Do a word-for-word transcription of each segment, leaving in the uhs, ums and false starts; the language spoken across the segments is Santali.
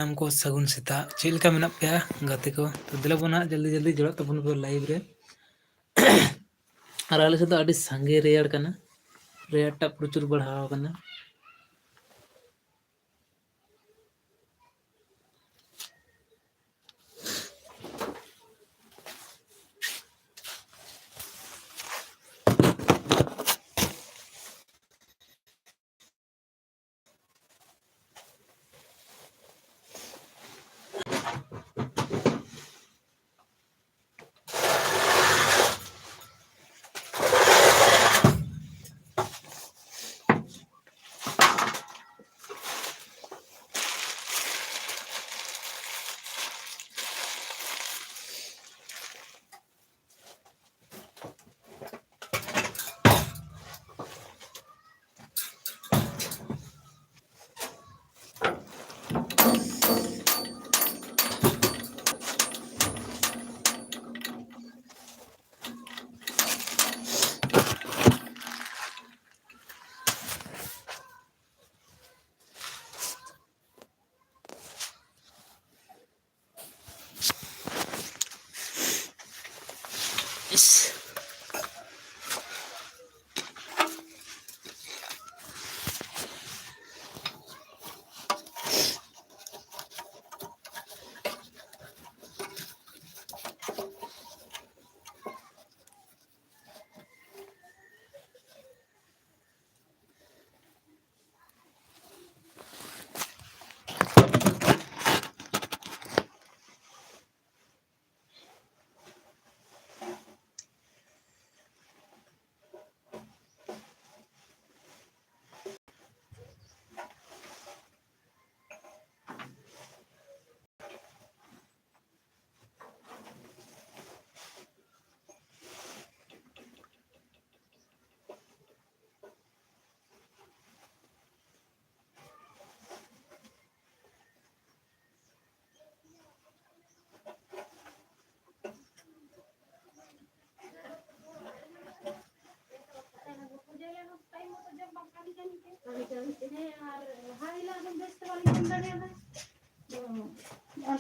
ᱥᱟᱱᱟᱢ ᱠᱚ ᱥᱟᱹᱜᱩᱱ ᱥᱮᱛᱟᱜ᱾ ᱪᱮᱫ ᱞᱮᱠᱟ ᱢᱮᱱᱟᱜ ᱯᱮᱭᱟ ᱜᱟᱛᱮ ᱠᱚ? ᱛᱚ ᱫᱮᱞᱟ ᱵᱚᱱ ᱦᱟᱸᱜ ᱡᱚᱞᱫᱤ ᱡᱚᱞᱫᱤ ᱡᱚᱲᱟᱜ ᱛᱟᱵᱚᱱ ᱯᱮ live ᱨᱮ᱾ ᱟᱨ ᱟᱞᱮ ᱥᱮᱫ ᱫᱚ ᱟᱹᱰᱤ ᱥᱟᱸᱜᱮ ᱨᱮᱭᱟᱲ ᱠᱟᱱᱟ, ᱨᱮᱭᱟᱲ ᱴᱟᱜ ᱯᱨᱚᱪᱩᱨ ᱵᱟᱲᱦᱟᱣ ᱠᱟᱱᱟ᱾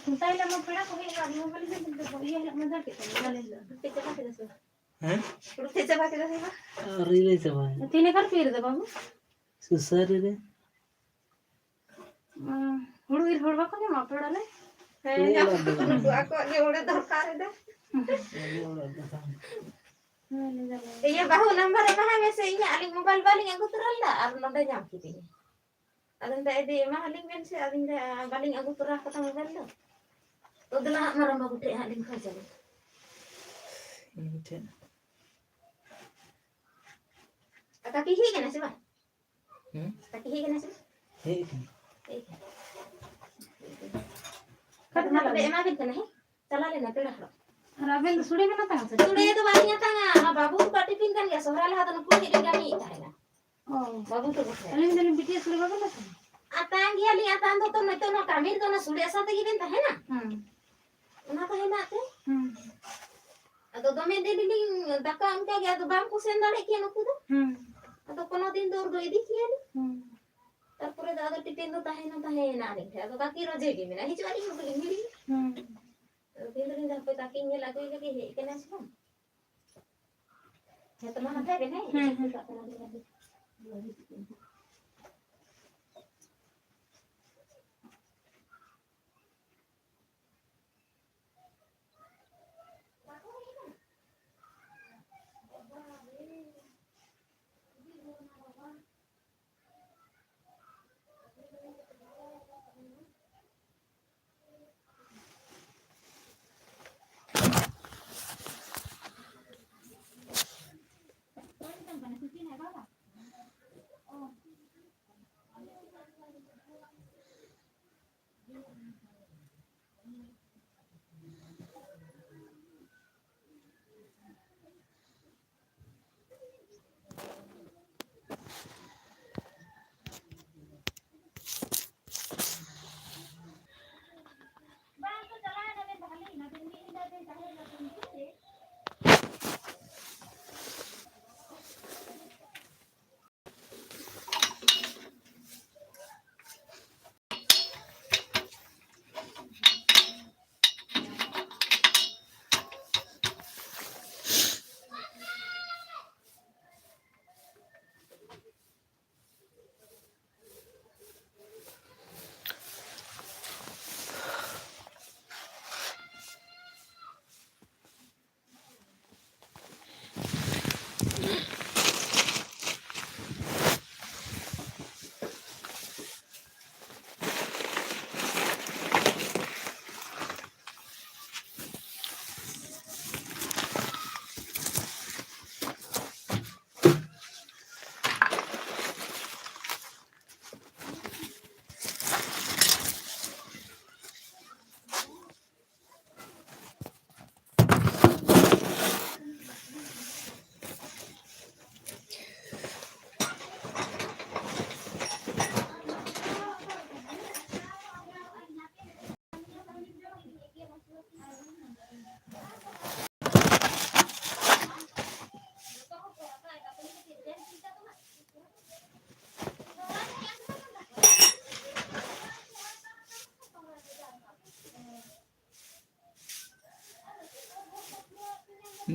ᱠᱷᱩᱱᱴᱟᱹᱣ ᱦᱤᱞᱳᱜ ᱢᱟ ᱯᱮᱲᱟ ᱠᱚ ᱦᱮᱡ ᱮᱱᱟ, ᱟᱫᱚ ᱵᱟᱹᱞᱤᱧ ᱦᱮᱡ ᱞᱮᱱ ᱛᱟᱠᱚ, ᱤᱭᱟᱹ ᱦᱤᱞᱳᱜ ᱢᱟ ᱫᱟᱜ ᱠᱮᱫ ᱛᱟᱵᱚᱱᱟ, ᱡᱟᱞᱮ ᱦᱤᱞᱳᱜ ᱫᱚ᱾ ᱯᱮ ᱪᱟᱵᱟ ᱠᱮᱫᱟ ᱥᱮ ᱵᱟᱝ? ᱦᱮᱸ? ᱦᱩᱲᱩ ᱯᱮ ᱪᱟᱵᱟ ᱠᱮᱫᱟ ᱥᱮ ᱵᱟᱝ? ᱟᱹᱣᱨᱤ ᱞᱮ ᱪᱟᱵᱟᱭᱟ᱾ ᱛᱤᱱᱟᱹᱜ ᱜᱟᱱ ᱯᱮ ᱤᱨ ᱮᱫᱟ ᱵᱟᱹᱵᱩ? ᱥᱩᱥᱟᱹᱨᱤ ᱨᱮ᱾ ᱦᱩᱸ, ᱦᱩᱲᱩ ᱤᱨ ᱦᱚᱲ ᱵᱟᱠᱚ ᱧᱟᱢᱚᱜᱼᱟ ᱟᱯᱮ ᱚᱲᱟᱜ ᱨᱮ? ᱦᱮᱸ, ᱦᱩᱲᱩ ᱧᱟᱢ ᱚᱲᱟᱜ ᱫᱚ ᱠᱚ ᱵᱟᱹᱱᱩᱜ᱾ ᱱᱩᱠᱩ ᱟᱠᱚᱣᱟᱜ ᱜᱮ ᱦᱩᱲᱩ ᱫᱚᱨᱠᱟᱨ ᱮᱫᱟ᱾ ᱦᱩᱲᱩ ᱚᱲᱟᱜ ᱫᱚ ᱵᱟᱝ᱾ ᱦᱮᱸ, ᱞᱟᱹᱭ ᱫᱟᱞᱮ᱾ ᱤᱭᱟᱹ, ᱵᱟᱹᱦᱩ ᱱᱟᱢᱵᱟᱨ ᱮᱢᱟᱦᱟᱭ ᱢᱮᱥᱮ, ᱤᱧᱟᱹᱜ ᱟᱹᱞᱤᱧ ᱢᱳᱵᱟᱭᱤᱞ ᱵᱟᱹᱞᱤᱧ ᱟᱹᱜᱩ ᱛᱚᱨᱟ ᱞᱮᱫᱟ ᱟᱨ ᱱᱚᱰᱮ ᱧᱟᱢ ᱠᱤᱫᱤᱧᱟ᱾ ᱟᱫᱚ ᱢᱮᱱᱫᱟ, "ᱮ ᱫᱤ, ᱮᱢᱟ ᱟᱹᱞᱤᱧ ᱵᱮᱱ ᱥᱮ, ᱟᱹᱞᱤᱧ ᱫᱚ ᱵᱟᱹᱞᱤᱧ ᱟᱹᱜᱩ ᱛᱚᱨᱟ ᱠᱟᱫᱟ ᱢᱳᱵᱟᱭᱤᱞ ᱫᱚ᱾ ᱛᱚ ᱫᱮᱞᱟ ᱦᱟᱸᱜ ᱢᱟᱨᱟᱝ ᱵᱟᱹᱵᱩ ᱴᱷᱮᱡ ᱦᱟᱸᱜ ᱞᱤᱧ ᱠᱷᱚᱡᱟ ᱞᱤᱧ᱾" ᱤᱧ ᱴᱷᱮᱱ᱾ ᱟᱨ ᱠᱟᱹᱠᱤ ᱦᱮᱡ ᱠᱟᱱᱟ ᱥᱮ ᱵᱟᱝ? ᱦᱩᱸ? ᱠᱟᱹᱠᱤ ᱦᱮᱡ ᱠᱟᱱᱟ ᱥᱮ ᱵᱟᱝ? ᱦᱮᱡ ᱠᱟᱱᱟ᱾ ᱦᱮᱡ ᱠᱟᱱᱟ᱾ ᱠᱟᱹᱴᱤᱡ ᱢᱟ ᱛᱚᱵᱮ ᱮᱢᱟ ᱵᱤᱱ ᱠᱟᱱᱟ, ᱦᱮᱸ? ᱪᱟᱞᱟᱣ ᱞᱮᱱᱟ ᱯᱮᱲᱟ ᱦᱚᱲ᱾ ᱟᱨ ᱟᱵᱮᱱ ᱫᱚ ᱥᱩᱲᱮ ᱵᱮᱱ ᱟᱛᱟᱝᱟ ᱥᱮ? ᱥᱩᱲᱮ ᱫᱚ ᱵᱟᱹᱞᱤᱧ ᱟᱛᱟᱝᱟ, ᱚᱱᱟ ᱵᱟᱹᱵᱩ ᱛᱟᱠᱚ ᱴᱤᱯᱤᱱ ᱠᱟᱱ ᱜᱮᱭᱟ, ᱥᱚᱦᱨᱟᱭ ᱞᱟᱦᱟ ᱫᱚ ᱱᱩᱠᱩ ᱴᱷᱮᱡ ᱞᱤᱧ ᱠᱟᱹᱢᱤᱭᱮᱫ ᱛᱟᱦᱮᱱᱟ᱾ ᱚ᱾ ᱵᱟᱹᱵᱩ ᱛᱟᱠᱚ ᱴᱷᱮᱡ᱾ ᱟᱹᱞᱤᱧ ᱫᱚᱞᱤᱧ ᱵᱤᱴᱤᱭᱟᱹ ᱥᱩᱲᱮ ᱵᱟᱵᱮᱱ ᱟᱛᱟᱝᱟ? ᱟᱛᱟᱝ ᱜᱮᱭᱟᱞᱤᱧ, ᱟᱛᱟᱝ ᱫᱚ ᱛᱚ ᱱᱤᱛᱚᱜ ᱱᱚᱣᱟ ᱠᱟᱹᱢᱤ ᱨᱮᱫᱚ ᱚᱱᱟ ᱥᱩᱲᱮ ᱟᱥᱟ ᱛᱮᱜᱮ ᱵᱮᱱ ᱛᱟᱦᱮᱱᱟ᱾ ᱦᱩᱸ᱾ ᱚᱱᱟ ᱠᱚ ᱦᱮᱱᱟᱜ ᱛᱮ᱾ ᱦᱩᱸ᱾ ᱟᱫᱚ ᱫᱚᱢᱮ ᱫᱤᱱ ᱨᱮᱞᱤᱧ ᱫᱟᱠᱟ ᱚᱱᱠᱟ ᱜᱮ, ᱟᱫᱚ ᱵᱟᱝ ᱠᱚ ᱥᱮᱱ ᱫᱟᱲᱮᱭᱟᱜ ᱜᱮᱭᱟ ᱱᱩᱠᱩ ᱫᱚ᱾ ᱦᱩᱸ᱾ ᱟᱫᱚ ᱠᱳᱱᱳ ᱫᱤᱱ ᱫᱚ ᱫᱚ ᱤᱫᱤ ᱠᱮᱭᱟᱞᱤᱧ᱾ ᱦᱩᱸ᱾ ᱛᱟᱨᱯᱚᱨᱮ ᱫᱚ ᱟᱫᱚ ᱴᱤᱯᱤᱱ ᱫᱚ ᱛᱟᱦᱮᱸ ᱦᱚᱸ ᱛᱟᱦᱮᱸᱭᱮᱱᱟ ᱟᱹᱞᱤᱧ ᱴᱷᱮᱱ᱾ ᱟᱫᱚ ᱠᱟᱹᱠᱤ ᱨᱚᱡᱮ ᱜᱮ ᱢᱮᱱᱟᱜᱼᱟ, ᱦᱤᱡᱩᱜ ᱟᱹᱞᱤᱧ ᱦᱚᱸ ᱵᱟᱹᱞᱤᱧ ᱦᱤᱲᱤᱧᱟ᱾ ᱦᱩᱸ᱾ ᱟᱫᱚ ᱛᱮᱦᱮᱧ ᱫᱚᱞᱤᱧ ᱦᱟᱯᱮ ᱠᱟᱹᱠᱤᱧ ᱧᱮᱞ ᱟᱹᱜᱩᱭ ᱞᱮᱜᱮ, ᱦᱮᱡ ᱠᱟᱱᱟᱭ ᱥᱮ ᱵᱟᱝ᱾ ᱦᱮᱸ ᱛᱚ, ᱢᱟ ᱦᱟᱛᱟᱣ ᱵᱮᱱ, ᱦᱮᱸ? ᱦᱮᱸ, ᱦᱮᱸ᱾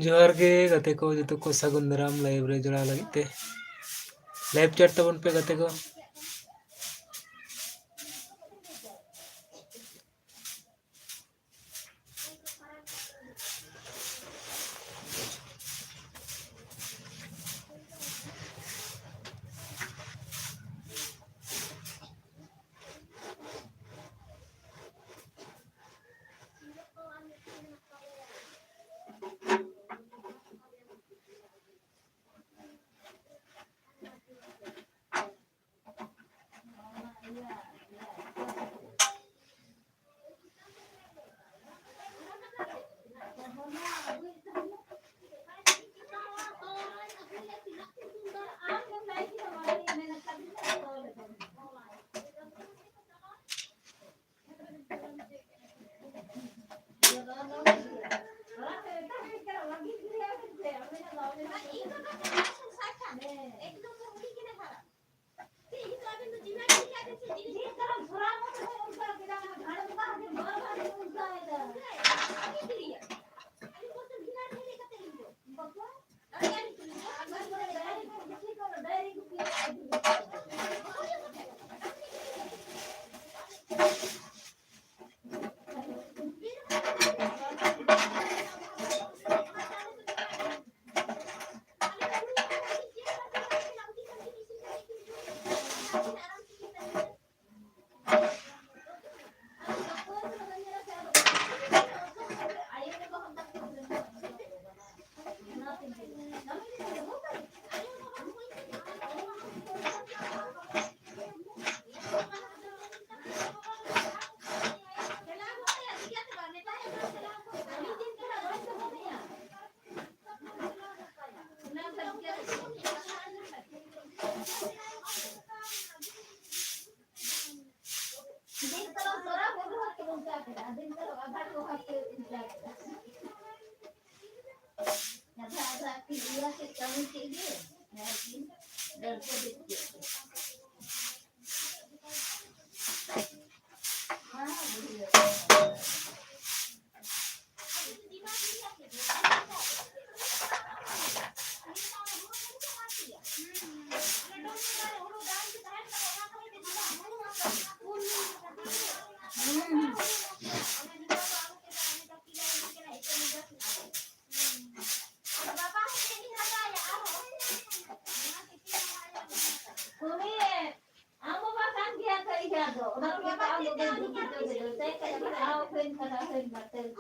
ᱡᱚᱦᱟᱨ ᱜᱮ ᱜᱟᱛᱮ ᱠᱚ, ᱡᱚᱛᱚ ᱠᱚ ᱥᱟᱹᱜᱩᱱ ᱫᱟᱨᱟᱢ live ᱨᱮ ᱡᱚᱲᱟᱣ ᱞᱟᱹᱜᱤᱫ ᱛᱮ᱾ Live chat ᱛᱟᱵᱚᱱ ᱯᱮ ᱜᱟᱛᱮ ᱠᱚ᱾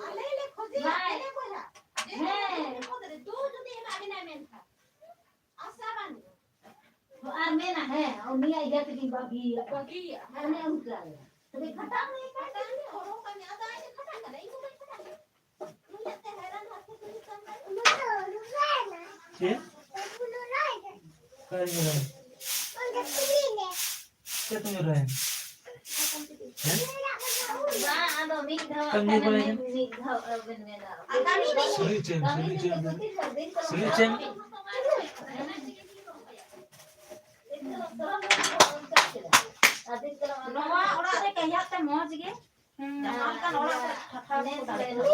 ᱟᱞᱮ ᱞᱮ ᱠᱷᱚᱡᱮᱭᱟ, ᱵᱟᱭ᱾ ᱟᱞᱮ ᱵᱚᱭᱦᱟ᱾ ᱦᱮᱸ᱾ ᱵᱤᱯᱚᱫ ᱨᱮ ᱫᱩ ᱡᱩᱫᱤ ᱮᱢᱟ ᱵᱤᱱᱟᱭ ᱢᱮᱱᱠᱷᱟᱱ᱾ ᱟᱥᱟ ᱵᱟᱹᱱᱩᱜᱼᱟ᱾ ᱟᱨ ᱢᱮᱱᱟ, ᱦᱮᱸ, ᱩᱱᱤᱭᱟᱜ ᱤᱭᱟᱹ ᱛᱮᱜᱮᱧ ᱵᱟᱹᱜᱤᱭᱟᱜ᱾ ᱵᱟᱹᱜᱤᱭᱟᱜ᱾ ᱚᱱᱮ ᱚᱱᱠᱟ ᱜᱮ᱾ ᱛᱚᱵᱮ ᱠᱷᱟᱴᱟᱜ ᱢᱮ, ᱠᱷᱟᱴᱟᱜ ᱢᱮ, ᱦᱚᱲ ᱦᱚᱸ ᱠᱟᱹᱢᱤ, ᱟᱫᱚ ᱟᱡ ᱫᱚ ᱠᱷᱟᱴᱟᱜ ᱠᱟᱱᱟ, ᱤᱧ ᱫᱚ ᱵᱟᱹᱧ ᱠᱷᱟᱴᱟᱜ ᱠᱟᱱᱟ᱾ ᱩᱱᱤᱭᱟᱜ ᱛᱮ ᱦᱟᱭᱨᱟᱱ ᱦᱟᱨᱠᱮᱛ ᱦᱩᱭᱩᱜ ᱠᱟᱱ ᱛᱟᱭᱟ᱾ ᱪᱮᱫ? ᱚᱠᱟᱨᱮ ᱧᱩᱨᱦᱟᱭ? ᱪᱮᱫ ᱛᱮ ᱧᱩᱨᱦᱟᱭ? ᱦᱮᱸ? ᱵᱟᱝ, ᱟᱫᱚ ᱢᱤᱫ ᱫᱷᱟᱣ ᱛᱟᱢ ᱧᱩᱨ ᱵᱟᱲᱟᱭ ᱠᱟᱱᱟ? ᱢᱤᱫ ᱫᱷᱟᱣ ᱟᱵᱮᱱ ᱢᱮᱱᱟ᱾ ᱥᱩᱭᱤᱪ ᱮᱢ, ᱥᱩᱭᱤᱪ ᱮᱢ᱾ ᱥᱩᱭᱤᱪ ᱮᱢ᱾ ᱱᱚᱣᱟ ᱚᱲᱟᱜ ᱨᱮ ᱠᱟᱹᱭᱟᱜ ᱛᱮ ᱢᱚᱡᱽ ᱜᱮ᱾ ᱦᱩᱸ, ᱱᱚᱝᱠᱟᱱ ᱚᱲᱟᱜ ᱠᱚ ᱴᱷᱟᱴᱷᱟ ᱠᱚ ᱫᱟᱲᱮᱭᱟᱜᱼᱟ᱾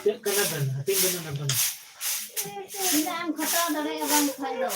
ᱪᱮᱫ ᱠᱟᱱᱟ ᱵᱮᱱ? ᱦᱟᱹᱴᱤᱧ ᱵᱮᱱ ᱚᱱᱟ ᱵᱮᱱ᱾ ᱛᱤᱱᱟᱹᱜ ᱮᱢ ᱠᱷᱟᱴᱟᱣ ᱫᱟᱲᱮᱭᱟᱜᱼᱟ ᱵᱟᱝ ᱠᱷᱟᱡ ᱫᱚ᱾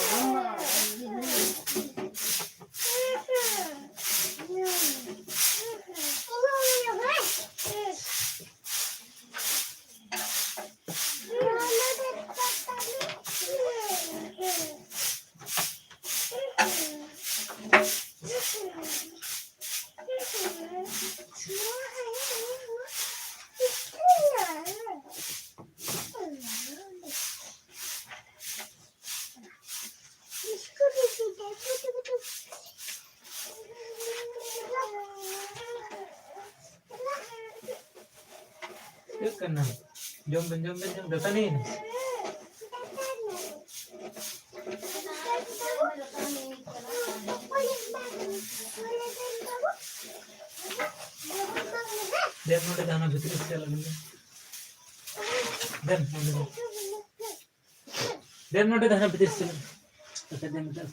ᱪᱤᱠᱟᱹᱜ ᱠᱟᱱᱟ? ᱡᱚᱢ ᱵᱮᱱ, ᱡᱚᱢ ᱵᱮᱱ, ᱡᱚᱢ ᱵᱮᱱ᱾ ᱫᱟᱹᱛᱟᱹᱱᱤ ᱭᱮᱱᱟ? ᱫᱮᱱ ᱱᱚᱰᱮ ᱡᱟᱦᱟᱱᱟᱜ ᱵᱷᱤᱛᱨᱤ ᱥᱮᱫ ᱪᱟᱞᱟᱜ ᱵᱮᱱ᱾ ᱫᱮᱱ ᱱᱚᱰᱮ ᱫᱚ᱾ ᱫᱮᱱ ᱱᱚᱰᱮ ᱫᱚ ᱦᱟᱱᱟ ᱵᱷᱤᱛᱤᱨ ᱥᱮᱫ᱾ ᱟᱪᱪᱷᱟ, ᱫᱮᱱ ᱱᱚᱰᱮ᱾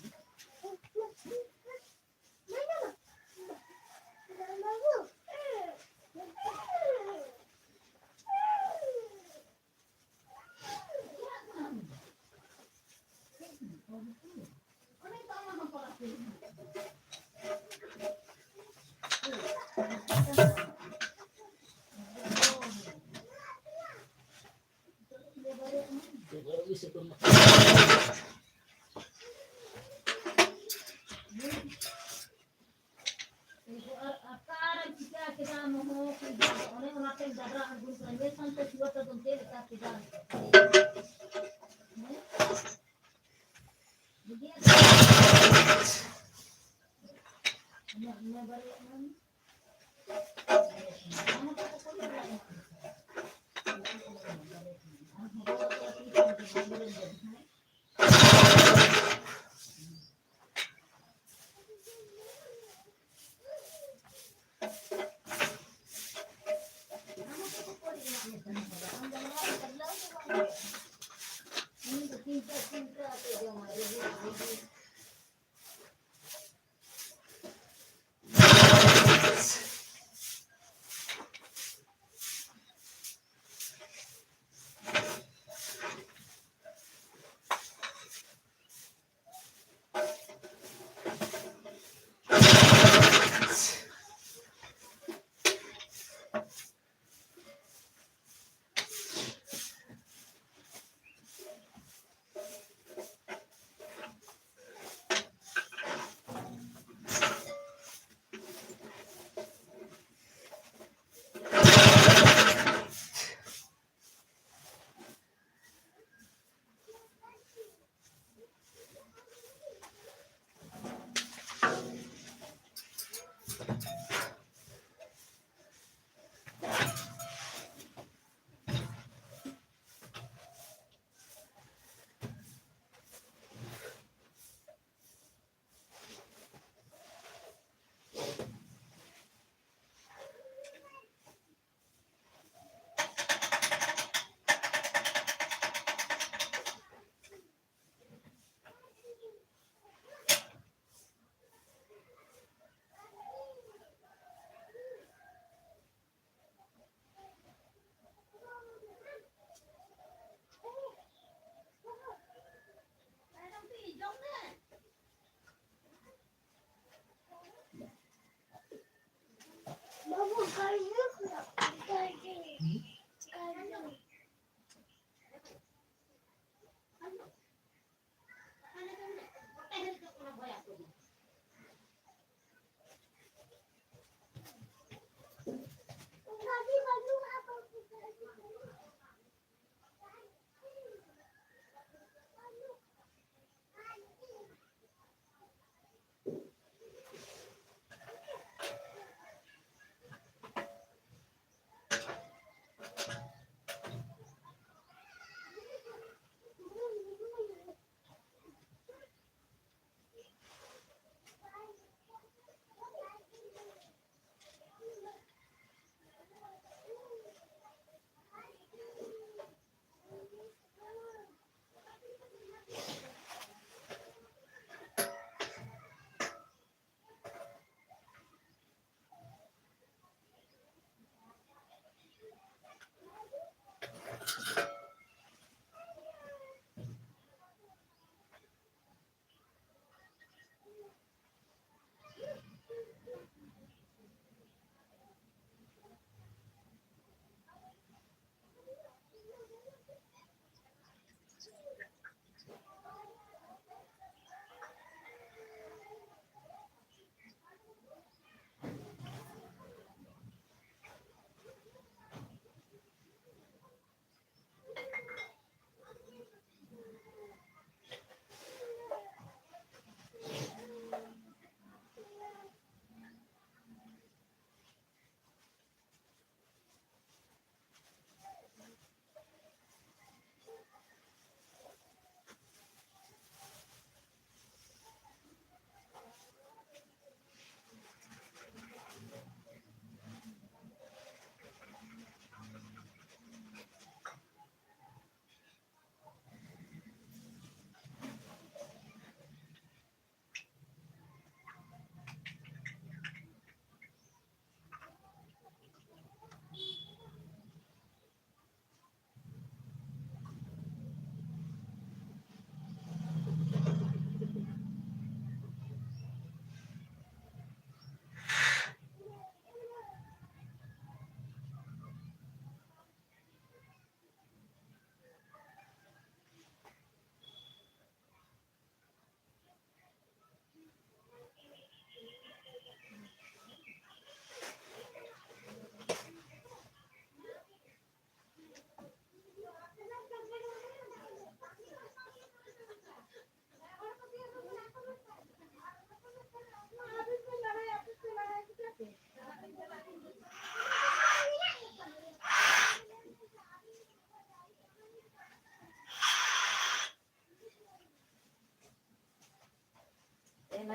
ᱟᱨ ᱚᱠᱟᱨᱮᱢ ᱪᱤᱠᱟ ᱠᱮᱫᱟ ᱢᱚᱦᱚ ᱠᱩᱲᱤ ᱜᱤᱫᱽᱨᱟᱹ? ᱚᱱᱮ ᱚᱱᱟᱛᱮᱢ ᱡᱟᱵᱽᱨᱟ ᱟᱬᱜᱚᱱ ᱠᱟᱱᱟ᱾ ᱧᱮᱞ ᱥᱟᱢ ᱛᱮ ᱪᱷᱩᱣᱟᱹ ᱛᱮᱫᱚᱢ ᱪᱮᱫ ᱞᱮᱠᱟ ᱠᱮᱫᱟ? ᱦᱮᱸ? ᱵᱩᱡᱷᱟᱹᱣ? ᱚᱱᱟ, ᱚᱱᱟ ᱵᱟᱨᱭᱟ ᱮᱢᱟᱢ᱾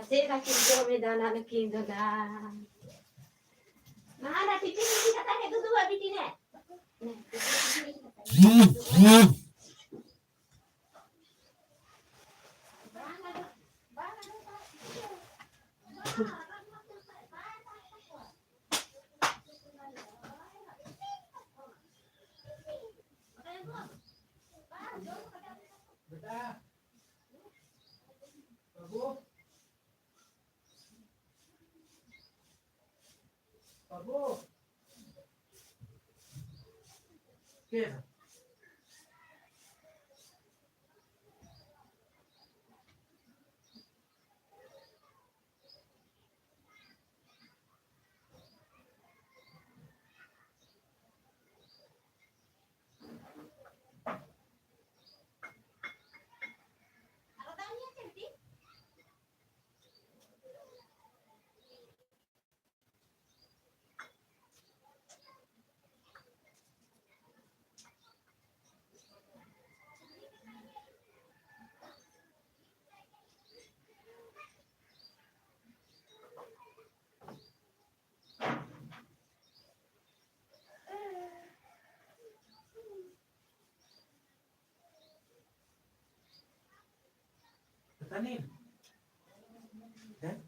ᱪᱮᱫ ᱟᱹᱠᱤᱱ ᱡᱚᱢ ᱮᱫᱟ ᱱᱟ ᱱᱩᱠᱤᱱ ᱫᱚ ᱱᱟ? ᱱᱟ ᱱᱟ ᱴᱤᱯᱤᱱ ᱤᱫᱤ ᱠᱟᱛᱮ ᱦᱮᱡ ᱫᱩᱫᱩ ᱟᱹᱵᱤ ᱴᱤᱱᱮ᱾ ᱵᱮᱴᱟ, ᱵᱟᱹᱵᱩ, ᱵᱟᱹᱵᱩ᱾ ᱪᱮᱫ? ᱛᱟᱹᱱᱤᱢ? ᱦᱮᱸ?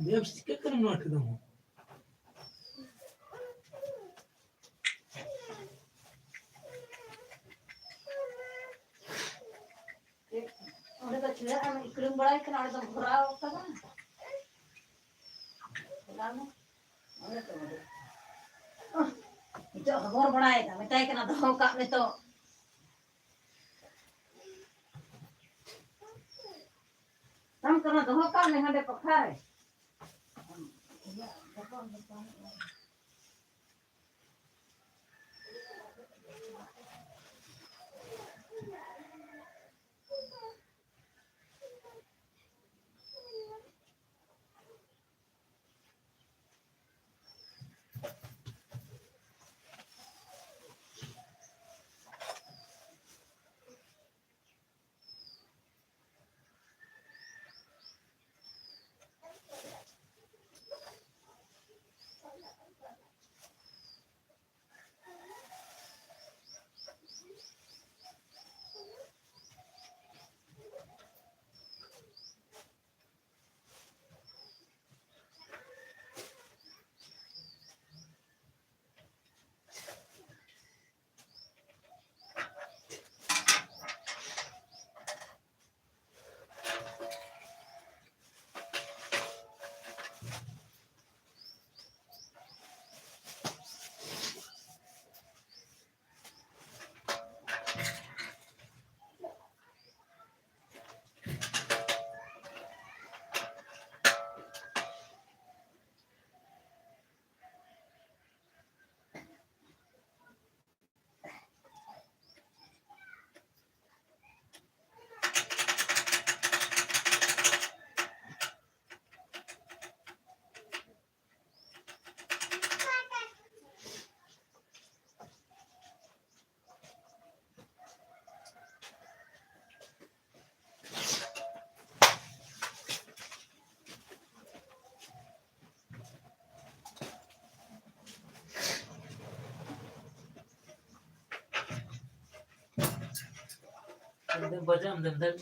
ᱵᱮᱥ ᱪᱤᱠᱟᱹᱜ ᱠᱟᱱᱟ ᱱᱚᱣᱟ ᱴᱷᱮᱱ ᱫᱚ? ᱚᱸᱰᱮ ᱫᱚ ᱪᱷᱩᱲᱟᱹ ᱟᱨ ᱤᱠᱲᱩᱢ ᱵᱟᱲᱟᱭ ᱠᱟᱱᱟ, ᱚᱸᱰᱮ ᱫᱚᱢ ᱵᱷᱚᱨᱟᱣ ᱠᱟᱫᱟ᱾ ᱪᱟᱞᱟᱣ ᱢᱮ᱾ ᱚᱸᱰᱮ ᱛᱚ ᱚᱸᱰᱮ᱾ ᱚᱦ, ᱱᱤᱛᱚᱜ ᱦᱚᱵᱚᱨ ᱵᱟᱲᱟᱭᱮᱫᱟ, ᱢᱮᱛᱟᱭ ᱠᱟᱱᱟ, "ᱫᱚᱦᱚ ᱠᱟᱜ ᱢᱮ ᱛᱚ᱾" ᱛᱟᱢ ᱠᱟᱱᱟ, ᱫᱚᱦᱚ ᱠᱟᱜ ᱢᱮ ᱦᱟᱸᱰᱮ ᱯᱟᱠᱷᱟ ᱨᱮ᱾ ᱵᱟᱡᱟᱣ ᱮᱢ ᱫᱮᱱ ᱫᱮᱱ᱾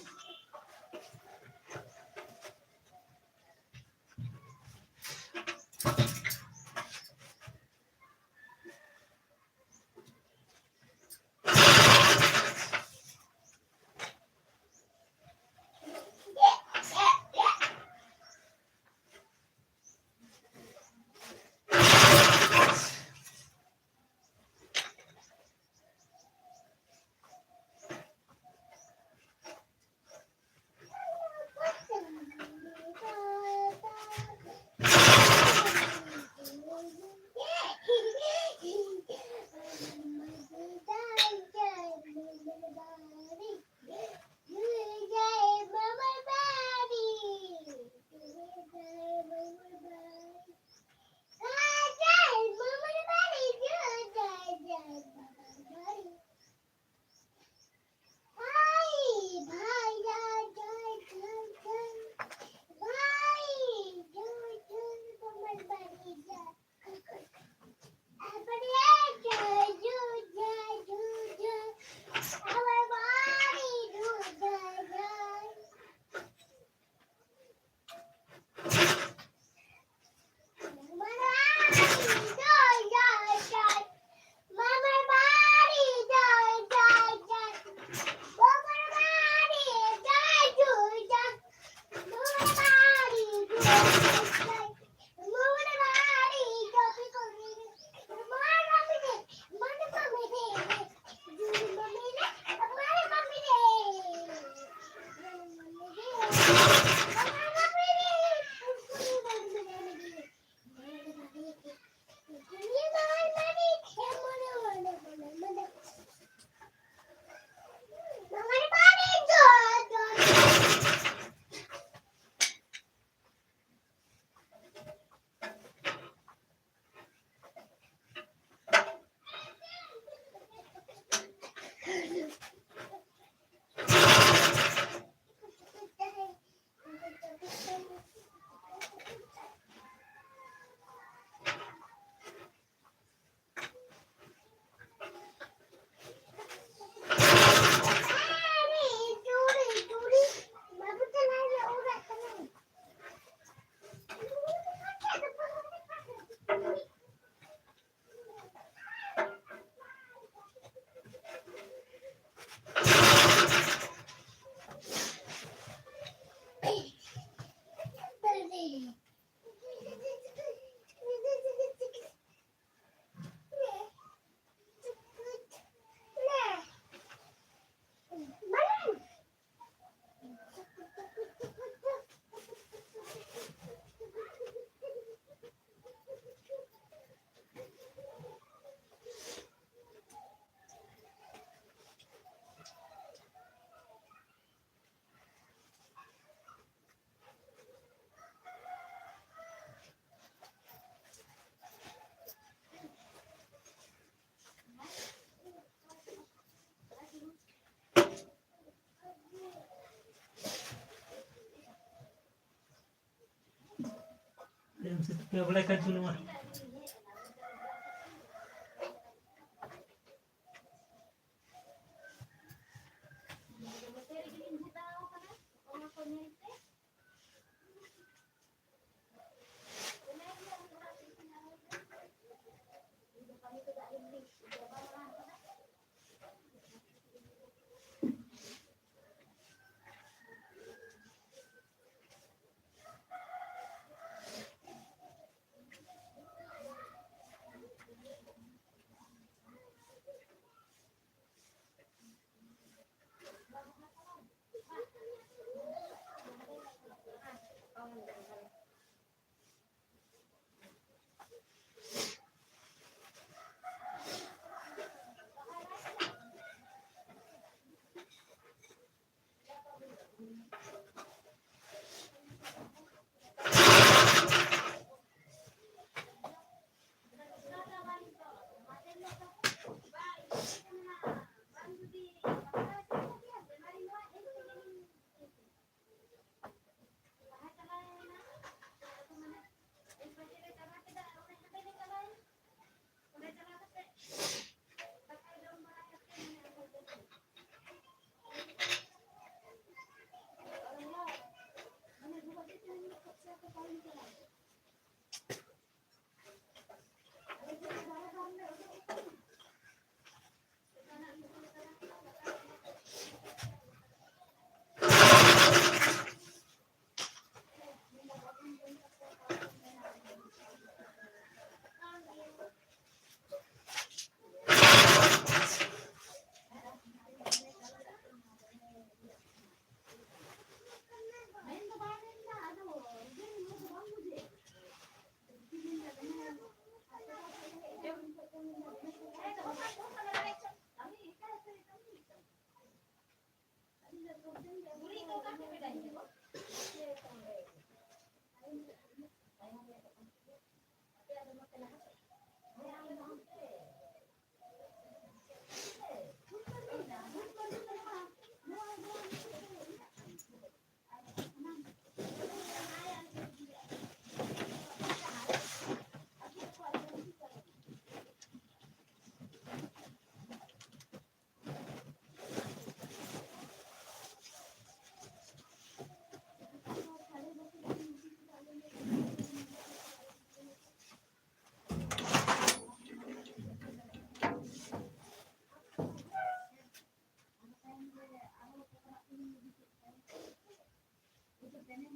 ᱮᱢ ᱥᱤ ᱛᱮ ᱵᱟᱲᱟᱭ ᱠᱷᱟᱱ ᱪᱚ ᱱᱚᱣᱟ᱾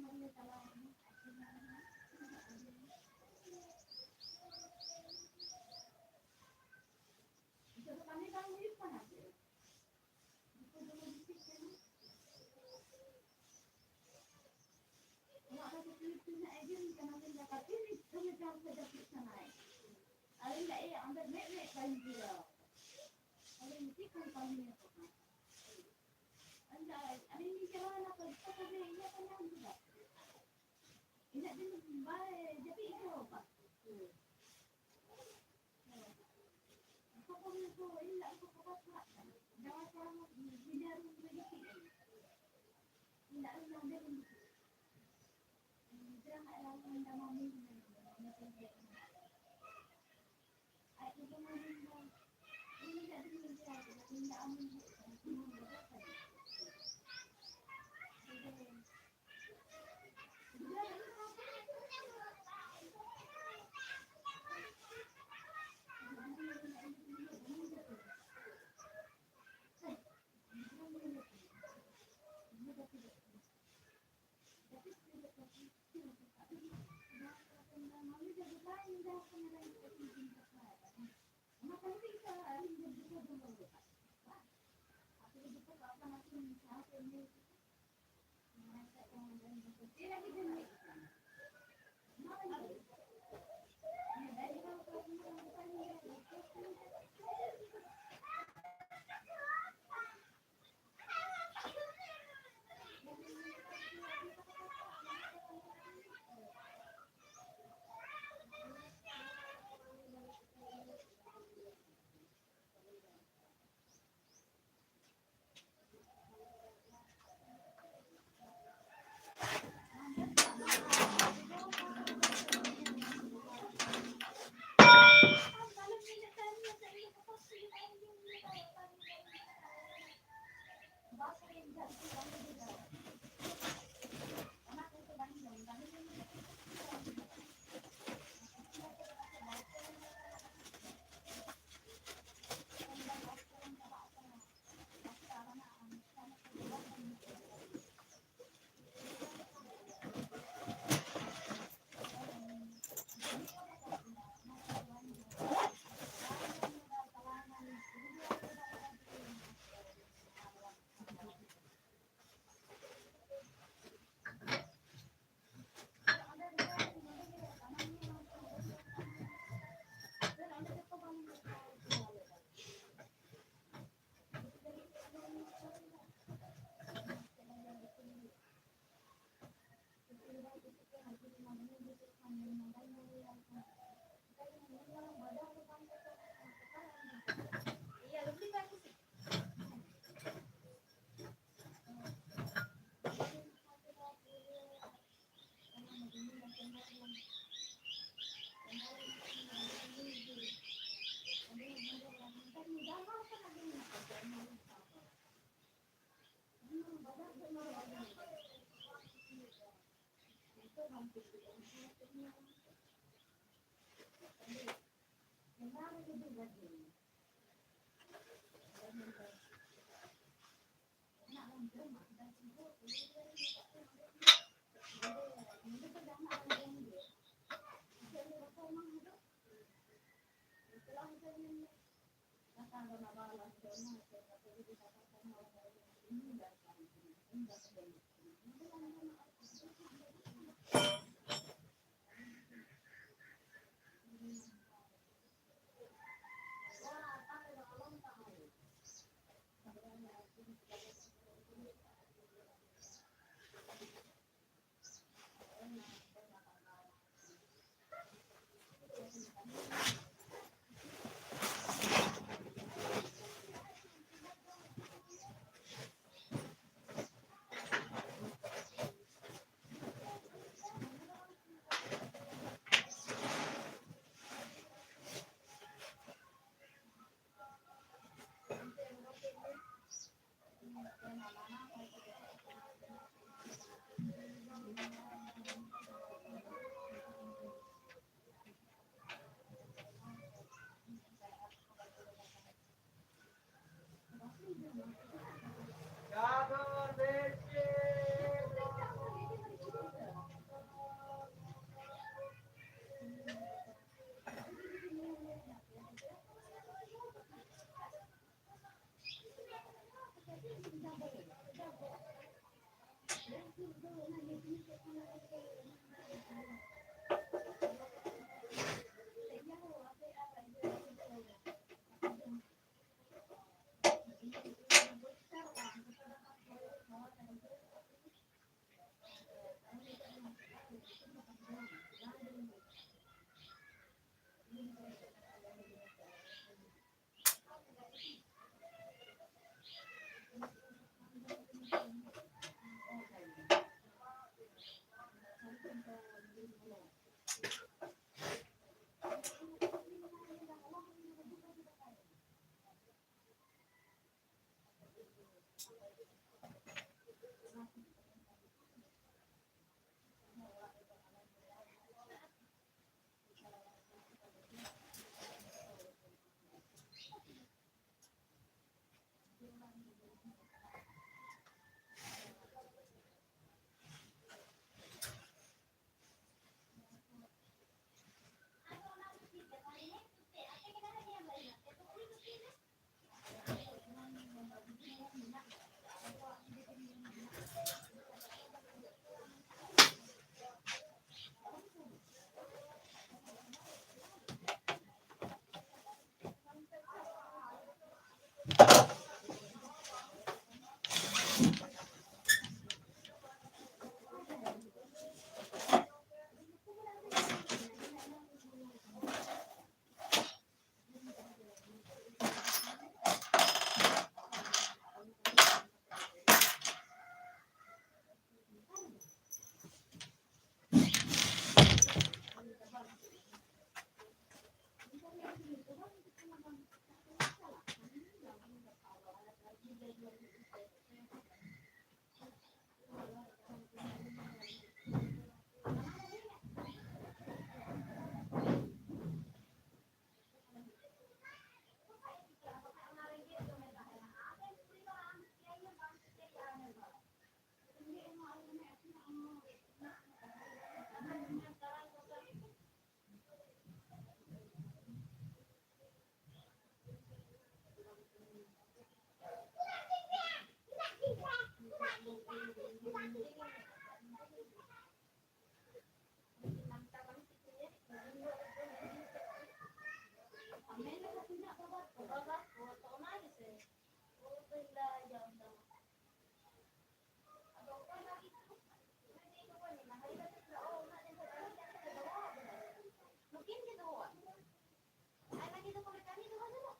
ᱦᱚᱲ ᱞᱮ ᱪᱟᱞᱟᱣ ᱮᱱᱟ, ᱟᱹᱠᱷᱨᱤᱧ ᱟᱞᱮ ᱦᱚᱸ᱾ ᱱᱤᱛᱚᱜ ᱫᱚ ᱠᱟᱹᱢᱤ ᱵᱟᱝ ᱦᱩᱭᱩᱜ ᱠᱟᱱᱟ ᱥᱮ? ᱫᱤᱠᱩ ᱫᱚᱢᱮ ᱵᱮᱥᱤᱜ ᱠᱟᱱᱟ᱾ ᱚᱲᱟᱜ ᱨᱮ ᱠᱩᱠᱞᱤ ᱛᱤᱱᱟᱹᱜ ᱮ ᱡᱤᱞ ᱠᱟᱱᱟ, ᱢᱮᱱᱫᱟ, "ᱠᱟᱹᱴᱤᱡ ᱨᱤᱡ ᱫᱚᱢᱮ ᱪᱟᱯ ᱛᱮ ᱡᱟᱹᱯᱤᱫ ᱥᱟᱱᱟᱭᱮ ᱠᱟᱱᱟ?" ᱟᱨ ᱤᱧ ᱞᱟᱹᱭᱟ, "ᱮ, ᱟᱢ ᱫᱚ ᱢᱮᱫ ᱢᱮᱫ ᱵᱟᱹᱧ ᱜᱤᱨᱟᱹᱣ ᱠᱟᱫᱟ᱾ ᱟᱫᱚ ᱪᱮᱫ ᱠᱚᱢ ᱠᱟᱹᱢᱤᱭᱟ ᱠᱚ ᱠᱟᱱᱟ?" ᱟᱫᱚ ᱟᱹᱞᱤᱧ ᱞᱤᱧ ᱪᱟᱞᱟᱣ ᱮᱱᱟ, ᱯᱚᱭᱥᱟ ᱠᱚᱜᱮ ᱤᱧᱟᱹᱜ ᱠᱚ ᱧᱟᱢ ᱠᱮᱫᱟ᱾ ᱤᱱᱟᱹᱜ ᱫᱤᱱ ᱵᱟᱭ ᱡᱟᱹᱯᱤᱫ ᱦᱚᱪᱚ ᱟᱠᱟᱫ᱾ ᱵᱟᱵᱟ ᱠᱚ ᱛᱚ ᱚᱱᱟ ᱜᱮᱥᱮ᱾ ᱳ ᱛᱚᱧ ᱞᱟᱹᱭ ᱡᱚᱝ ᱠᱟᱱᱟ᱾ ᱟᱫᱚ ᱚᱠᱚᱭ ᱞᱟᱹᱜᱤᱫ ᱪᱚ? ᱚᱱᱟ ᱜᱮ ᱤᱧ ᱵᱟᱵᱟᱧ ᱢᱮᱱᱟ, ᱦᱟᱹᱭ ᱠᱟᱛᱮ ᱪᱮᱫᱟᱜ ᱚ ᱩᱱᱟᱹᱜ ᱫᱤᱱ ᱠᱷᱚᱱ ᱠᱟᱹᱢᱤ ᱠᱟᱛᱮ ᱯᱮ ᱫᱚᱦᱚ ᱟᱠᱟᱫᱟ? ᱱᱩᱠᱤᱱ ᱜᱮ ᱫᱚᱦᱚ ᱟᱠᱟᱫᱟ᱾ ᱟᱡ ᱞᱟᱹᱜᱤᱫ ᱫᱚ ᱠᱳᱱᱳ ᱠᱟᱹᱢᱤ ᱫᱚ ᱵᱟᱹᱱᱩᱜ?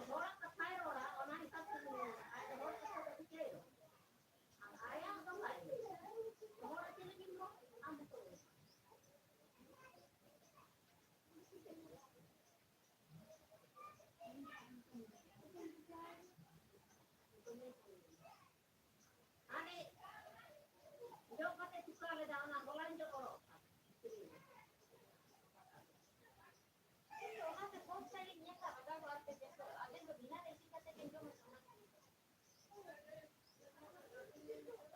ᱦᱚᱲᱟᱜ ᱠᱟᱛᱷᱟᱭ ᱨᱚᱲᱟ, ᱚᱱᱟ ᱦᱤᱥᱟᱹᱵ ᱛᱮ ᱟᱡ ᱫᱚ ᱦᱚᱲ ᱠᱟᱛᱷᱟ ᱫᱚ ᱴᱷᱤᱠᱟᱹᱭ ᱨᱚᱲᱟ᱾ ᱟᱨ ᱟᱭᱟᱜ ᱫᱚ ᱵᱟᱭ ᱞᱟᱹᱭᱟ᱾ ᱦᱚᱲ ᱪᱮᱫ ᱞᱟᱹᱜᱤᱫ ᱨᱚᱲ? ᱟᱢ ᱦᱚᱸᱛᱚ ᱞᱟᱹᱭ ᱢᱮ᱾ ᱦᱟᱱᱮ ᱡᱚᱜ ᱠᱟᱛᱮ ᱪᱩᱠᱟᱹ ᱞᱮᱫᱟ, ᱚᱱᱟ ᱜᱚᱞᱟᱧ ᱡᱚᱜ ᱚᱨᱚᱜ ᱠᱟᱜ᱾ ᱚᱱᱟᱛᱮ ᱥᱚᱵ ᱥᱟᱭᱤᱰ ᱧᱮᱞ ᱠᱟᱜ ᱞᱟᱜᱟᱣ ᱠᱚᱜᱼᱟ ᱥᱮ ᱪᱮᱫ? ᱟᱵᱮᱱ ᱫᱚ ᱵᱤᱱᱟᱹ ᱤᱥᱤᱱ ᱠᱟᱛᱮ ᱵᱮᱱ ᱡᱚᱢᱟ ᱥᱮ ᱚᱱᱟ?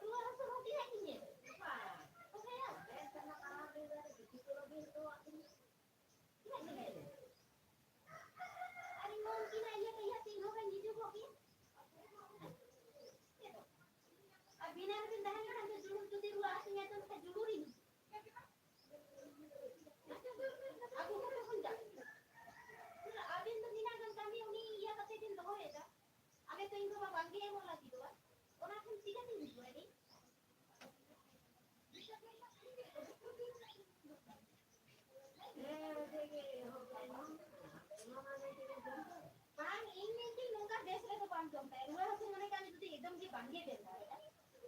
ᱨᱩᱣᱟᱹ ᱦᱟᱹᱥᱩ ᱦᱚᱸ ᱛᱤᱱᱟᱹᱜ ᱫᱤᱱ ᱧᱮᱞ? ᱵᱟᱝ᱾ ᱛᱚᱵᱮ ᱵᱮᱥ ᱥᱮᱨᱢᱟ ᱛᱟᱲᱟᱢ ᱵᱤᱱ ᱫᱚ ᱵᱤᱯᱤ ᱠᱚ ᱵᱟᱹᱵᱤᱱ ᱨᱩᱣᱟᱹᱜ ᱠᱟᱱᱟ᱾ ᱛᱤᱱᱟᱹᱜ ᱫᱤᱱ ᱧᱮᱞ? ᱟᱨ ᱤᱧ ᱢᱟ ᱩᱱᱠᱤᱱᱟᱜ ᱤᱭᱟᱹ ᱛᱮ ᱤᱭᱟᱹ ᱛᱮ ᱤᱧ ᱦᱚᱸ ᱵᱟᱹᱧ ᱦᱤᱡᱩᱜᱚᱜ ᱜᱮᱭᱟ᱾ ᱟᱨ ᱵᱤᱱᱟᱹ ᱨᱮᱵᱤᱱ ᱛᱟᱦᱮᱸ ᱞᱮᱱᱠᱷᱟᱱ ᱫᱚ ᱡᱩᱞᱩᱜ ᱡᱩᱫᱤ ᱨᱩᱣᱟᱹ ᱦᱟᱹᱥᱩᱧᱟ ᱛᱚ ᱮᱱᱠᱷᱟᱱ ᱡᱩᱞᱩᱜ ᱨᱤᱧ ᱦᱤᱡᱩᱜᱼᱟ᱾ ᱟᱹᱜᱩ ᱠᱟᱛᱮ ᱵᱚᱱ ᱪᱟᱥ ᱠᱮᱫᱟ᱾ ᱟᱹᱵᱤᱱ ᱫᱚ ᱛᱤᱱᱟᱹᱜ ᱜᱟᱱ ᱠᱟᱹᱢᱤ ᱩᱱᱤ ᱤᱭᱟᱹ ᱠᱟᱛᱮ ᱵᱤᱱ ᱫᱚᱦᱚᱭᱮᱫᱟ᱾ ᱟᱞᱮ ᱛᱚ ᱤᱧ ᱵᱟᱵᱟ ᱵᱟᱝᱜᱮ ᱮᱢᱚᱜ ᱞᱟᱹᱜᱤᱫᱚᱜᱼᱟ᱾ ᱚᱱᱟ ᱠᱷᱚᱱ ᱪᱤᱠᱟᱹᱛᱤᱧ ᱦᱤᱡᱩᱜᱼᱟ ᱤᱧ? ᱵᱟᱝ, ᱤᱧ ᱢᱮᱱᱫᱟᱹᱧ ᱱᱚᱝᱠᱟ ᱵᱮᱥ ᱨᱮᱫᱚ ᱵᱟᱢ ᱡᱚᱢ ᱛᱟᱭᱟ᱾ ᱨᱩᱣᱟᱹ ᱦᱟᱹᱥᱩ ᱢᱟᱱᱮ ᱠᱟᱱ ᱡᱩᱫᱤ ᱮᱠᱫᱚᱢ ᱜᱮ ᱵᱟᱝᱜᱮ ᱵᱮᱥ ᱫᱟᱲᱮᱭᱟᱜᱼᱟ,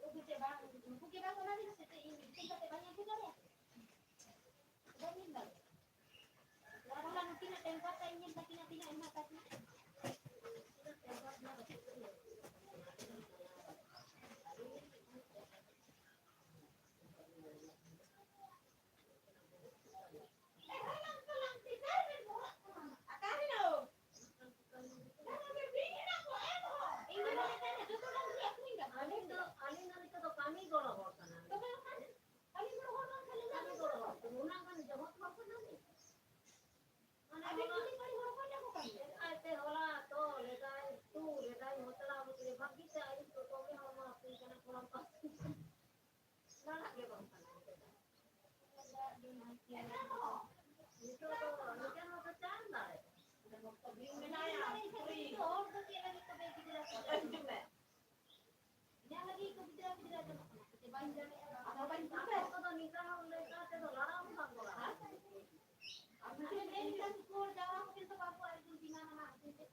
ᱛᱚ ᱪᱮᱫ ᱵᱟᱝ, ᱩᱱᱠᱩ ᱜᱮ ᱵᱟᱝ ᱚᱱᱟ ᱫᱤᱱ ᱥᱮ ᱪᱮᱫ ᱤᱧ ᱤᱥᱤᱱ ᱠᱟᱛᱮ ᱵᱟᱹᱧ ᱟᱹᱜᱩ ᱫᱟᱲᱮᱭᱟᱜᱼᱟ? ᱵᱟᱹᱧ ᱧᱮᱞ ᱫᱟᱲᱮᱭᱟᱜᱼᱟ᱾ ᱟᱨ ᱦᱚᱞᱟ ᱱᱩᱠᱤᱱᱟᱜ ᱴᱮᱢᱯᱟᱨ ᱛᱟᱭ ᱧᱮᱞ ᱛᱟᱹᱠᱤᱱᱟ, ᱛᱤᱱᱟᱹᱜ ᱦᱮᱱᱟᱜ ᱛᱟᱹᱠᱤᱱᱟ᱾ ᱟᱹᱞᱤᱧ ᱫᱚ, ᱟᱹᱞᱤᱧ ᱫᱚ ᱱᱤᱛᱚᱜ ᱫᱚ ᱠᱟᱹᱢᱤ ᱜᱚᱲᱚ ᱦᱚᱲ ᱠᱟᱱᱟ᱾ ᱠᱟᱹᱢᱤ ᱜᱚᱲᱚ ᱦᱚᱲ ᱠᱟᱱᱟ᱾ ᱚᱱᱟ ᱜᱟᱱ ᱡᱚᱦᱚᱫ ᱦᱚᱲ ᱠᱟᱱᱟ ᱞᱤᱧ᱾ ᱢᱟᱱᱮ ᱦᱚᱞᱟ, ᱦᱚᱞᱟ ᱛᱚ ᱞᱮᱫᱟᱭ, ᱛᱩ ᱞᱮᱫᱟᱭ, ᱢᱚᱛᱞᱟ ᱵᱩᱛᱞᱤ, ᱵᱷᱟᱹᱜᱤ ᱛᱮ ᱟᱹᱭᱩᱵ ᱫᱚ ᱛᱚᱵᱮ ᱦᱚᱸ ᱱᱚᱣᱟ ᱦᱩᱭ ᱠᱟᱱᱟ, ᱠᱚᱲᱟᱢ ᱯᱟᱥ᱾ ᱞᱟᱲᱟᱜ ᱜᱮ ᱵᱟᱝ ᱠᱟᱱᱟ᱾ ᱱᱤᱛᱚᱜ ᱫᱚ ᱱᱤᱡᱮᱨ ᱢᱚᱛᱚ ᱪᱟᱞ ᱫᱟᱲᱮ᱾ ᱦᱚᱲ ᱫᱚ ᱪᱮᱫ ᱞᱟᱹᱜᱤᱫ ᱛᱚᱵᱮ ᱜᱤᱫᱽᱨᱟᱹ ᱠᱚ ᱦᱤᱡᱩᱜ ᱢᱮ᱾ ᱤᱧᱟᱹᱜ ᱞᱟᱹᱜᱤᱫ ᱠᱚ ᱜᱤᱫᱽᱨᱟᱹ ᱯᱤᱫᱽᱨᱟᱹ ᱡᱚᱱᱚᱜ ᱠᱟᱱᱟ, ᱥᱮ ᱪᱮᱫ ᱵᱟᱹᱧ ᱡᱚᱢᱮᱫᱼᱟ? ᱟᱫᱚ ᱵᱟᱹᱧ ᱡᱚᱢᱮᱫᱼᱟ᱾ ᱟᱠᱚ ᱫᱚ ᱱᱤᱝᱠᱟ ᱦᱚᱲ ᱞᱮᱠᱟ ᱛᱮᱫᱚ ᱞᱟᱲᱟᱣ ᱦᱚᱸ ᱵᱟᱝ ᱠᱚ ᱞᱟᱲᱟᱣ᱾ ᱟᱨ ᱢᱤᱫᱴᱮᱱ ᱞᱟᱹᱭ ᱞᱮᱠᱷᱟᱱ ᱠᱚ ᱡᱟᱣᱨᱟ ᱠᱚ ᱠᱤᱱᱛᱩ ᱵᱟᱠᱚ ᱟᱨᱡᱩ ᱫᱤᱱᱟ ᱱᱟᱦᱟᱜ ᱦᱚᱛᱮᱡ ᱛᱮ᱾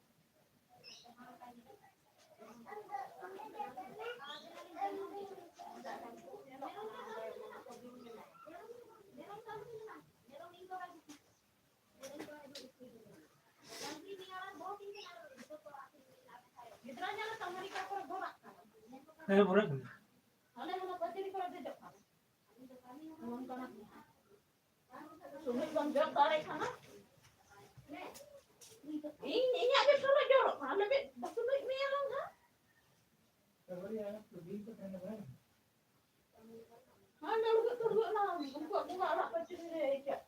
ᱢᱮᱨᱚᱢ ᱪᱟᱥ ᱢᱮᱱᱟᱜᱼᱟ, ᱢᱮᱨᱚᱢ ᱪᱟᱥ ᱢᱮᱱᱟᱜᱼᱟ, ᱢᱮᱨᱚᱢ ᱤᱧ ᱵᱟᱵᱟᱭ ᱜᱩᱯᱤ ᱠᱚᱣᱟ᱾ ᱦᱮᱸ, ᱵᱚᱞᱮ ᱠᱟᱱᱟ᱾ ᱥᱩᱱᱩᱡ ᱵᱟᱢ ᱡᱚᱜ ᱫᱟᱲᱮᱭᱟᱜ ᱠᱟᱱᱟ? ᱤᱧ, ᱤᱧᱟᱹᱜ ᱜᱮ ᱥᱩᱱᱩᱡ ᱡᱚᱨᱚᱜ ᱠᱟᱱᱟ᱾ ᱞᱮᱵᱮᱫ ᱵᱟᱹᱥᱩᱱᱩᱡ ᱢᱮᱭᱟ ᱞᱟᱝ ᱦᱟᱸᱜ᱾ ᱦᱟᱸᱰᱮ ᱩᱲᱜᱟᱹᱜ ᱛᱩᱲᱜᱟᱹᱜ ᱱᱟ, ᱩᱱᱠᱩᱣᱟᱜ ᱵᱚᱸᱜᱟ ᱚᱲᱟᱜ ᱯᱟᱹᱪᱨᱤ ᱨᱮ ᱦᱮᱡ ᱠᱟᱜ᱾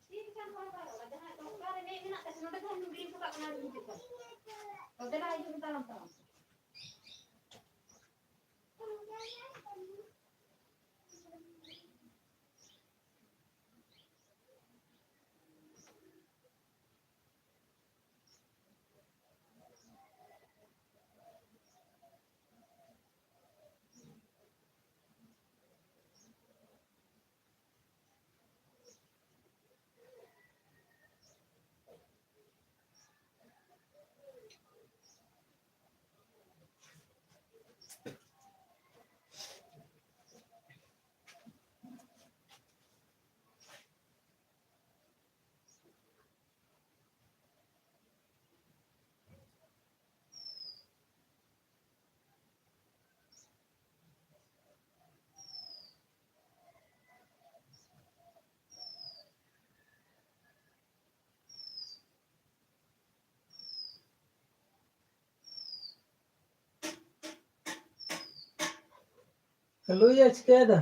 ᱛᱤᱱ ᱠᱷᱟᱱ ᱦᱚᱲ ᱵᱟᱭ ᱨᱚᱲᱟ, ᱡᱟᱦᱟᱸᱭ ᱫᱚᱨᱠᱟᱨ ᱨᱮ ᱢᱮᱱᱟᱜ ᱛᱟᱭ, ᱱᱚᱰᱮ ᱠᱷᱚᱱ ᱜᱤᱲᱤ ᱦᱚᱴᱚ ᱠᱟᱜ ᱠᱟᱱᱟ, ᱦᱤᱡᱩᱜ ᱠᱟᱱᱟ᱾ ᱛᱚ ᱫᱮᱞᱟ ᱦᱤᱡᱩᱜ ᱢᱮ ᱛᱟᱲᱟᱢ ᱛᱟᱲᱟᱢ ᱛᱮ᱾ ᱠᱟᱹᱞᱩᱭᱟ ᱪᱤᱠᱟᱹᱭᱮᱫᱟ?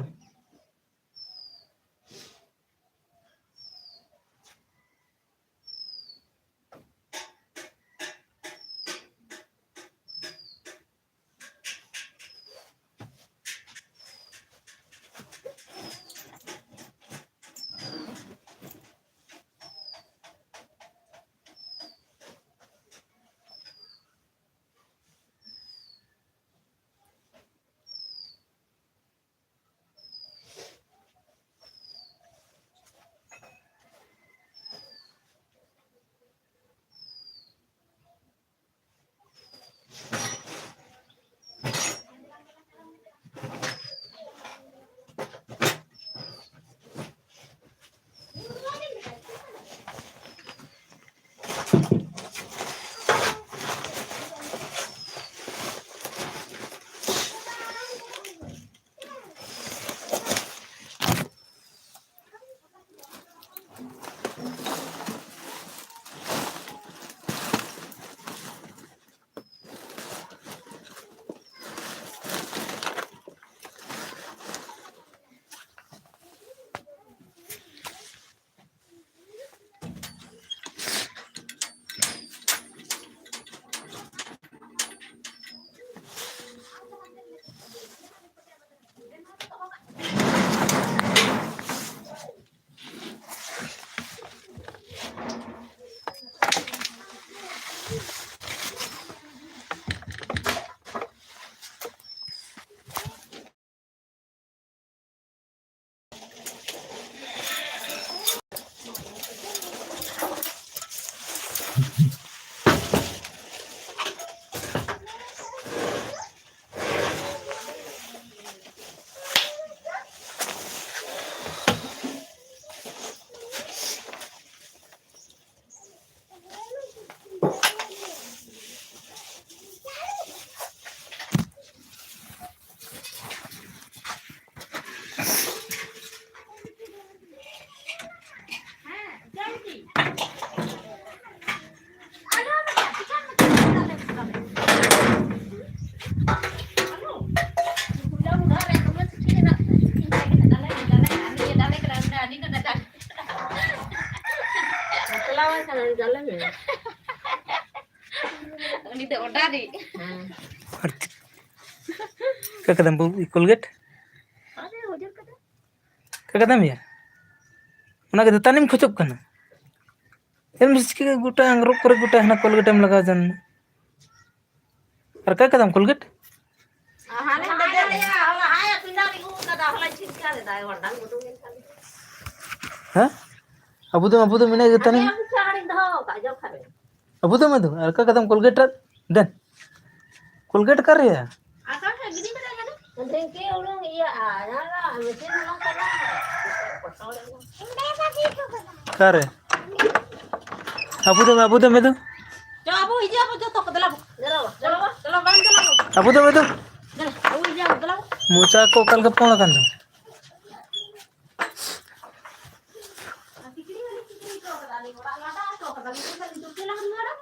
ᱡᱟᱞᱮ ᱢᱮ᱾ ᱩᱱᱤ ᱫᱚ ᱚᱰᱟᱨᱤᱡ᱾ ᱦᱮᱸ᱾ ᱟᱨ ᱪᱤᱠᱟᱹ ᱠᱟᱫᱟᱢ ᱵᱟᱹᱵᱩ, ᱠᱳᱞᱜᱮᱴ? ᱟᱨᱮ, ᱚᱡᱚᱜ ᱠᱟᱫᱟ᱾ ᱪᱤᱠᱟᱹ ᱠᱟᱫᱟᱢ ᱭᱟ? ᱚᱱᱟ ᱜᱮ ᱫᱟᱹᱛᱟᱹᱱᱤᱢ ᱠᱷᱚᱡᱚᱜ ᱠᱟᱱᱟ? ᱮᱢ ᱪᱤᱠᱟᱹ ᱜᱚᱴᱟ ᱟᱝᱨᱚᱵ ᱠᱚᱨᱮ ᱜᱚᱴᱟ ᱦᱟᱱᱟ ᱠᱳᱞᱜᱮᱴ ᱮᱢ ᱞᱟᱜᱟᱣ ᱡᱚᱝ ᱢᱮ᱾ ᱟᱨ ᱚᱠᱟ ᱠᱟᱫᱟᱢ ᱠᱳᱞᱜᱮᱴ? ᱦᱟᱱᱮ ᱦᱮᱸᱫᱮ ᱜᱮᱭᱟ, ᱦᱚᱞᱟ ᱟᱭᱟᱜ ᱯᱤᱸᱰᱟᱨ ᱤᱧ ᱩᱵ ᱠᱟᱫᱟ, ᱦᱚᱞᱟᱧ ᱪᱷᱤᱴᱠᱟᱹ ᱞᱮᱫᱟ, ᱦᱚᱲ ᱰᱟᱝ ᱜᱩᱰᱩ ᱧᱮᱞ ᱠᱟᱫᱮ᱾ ᱦᱮᱸ? ᱟᱵᱚ ᱫᱚ, ᱟᱵᱚ ᱫᱚ ᱢᱮᱱᱟᱜ ᱜᱮ ᱛᱟᱦᱮᱱ᱾ ᱦᱟᱱᱮ ᱟᱵᱚ ᱪᱷᱟᱲᱤᱧ ᱫᱚᱦᱚ ᱠᱟᱜᱼᱟ, ᱡᱚᱠᱷᱟ ᱨᱮ᱾ ᱟᱵᱚ ᱫᱚ ᱢᱮᱫᱩ, ᱟᱨ ᱚᱠᱟ ᱠᱟᱫᱟᱢ ᱠᱳᱞᱜᱮᱴ ᱨᱮ? ᱫᱮᱱ᱾ ᱠᱳᱞᱜᱮᱴ ᱚᱠᱟ ᱨᱮᱭᱟ? ᱟᱠᱟ ᱥᱮᱫ ᱜᱤᱰᱤ ᱠᱟᱫᱟ ᱠᱟᱱᱟ? ᱰᱷᱤᱝᱠᱤ ᱦᱩᱲᱩᱝ ᱤᱭᱟᱹᱜᱼᱟ, ᱡᱟᱦᱟᱸ ᱫᱚ ᱢᱮᱥᱤᱱ ᱦᱩᱲᱩᱝ ᱠᱟᱱᱟ᱾ ᱯᱚᱴᱚᱞ ᱮᱱᱟ᱾ ᱚᱠᱟᱨᱮ? ᱟᱵᱚ ᱫᱚ, ᱟᱵᱚ ᱫᱚ ᱢᱮᱫᱩ᱾ ᱪᱚ, ᱟᱵᱚ ᱦᱤᱡᱩᱜ ᱟᱵᱚ ᱡᱚᱛᱚ ᱠᱚ, ᱫᱮᱞᱟ ᱵᱚ᱾ ᱫᱮᱞᱟ ᱵᱚ, ᱫᱮᱞᱟ ᱵᱚ᱾ ᱫᱮᱞᱟ ᱵᱟᱝ, ᱫᱮᱞᱟ ᱵᱚ᱾ ᱟᱵᱚ ᱫᱚ ᱢᱮᱫᱩ᱾ ᱫᱮᱞᱟ, ᱟᱵᱚ ᱦᱤᱡᱩᱜ ᱟᱵᱚ, ᱫᱮᱞᱟ ᱵᱚ᱾ ᱢᱚᱪᱟ ᱠᱚ ᱚᱠᱟ ᱞᱮᱠᱟ ᱯᱚᱲ ᱟᱠᱟᱱ ᱫᱚ᱾ ᱟᱨ ᱠᱤᱪᱨᱤᱡ ᱦᱚᱸ ᱠᱤᱪᱨᱤᱡ ᱦᱚᱪᱚ ᱠᱟᱫᱟ ᱞᱤᱧ, ᱚᱲᱟᱜ ᱞᱟᱸᱫᱟ ᱦᱚᱪᱚ ᱠᱟᱫᱟ ᱞᱤᱧ, ᱪᱮᱫ ᱞᱮᱠᱟ ᱞᱤᱧ ᱨᱩᱣᱟᱹᱲᱟ?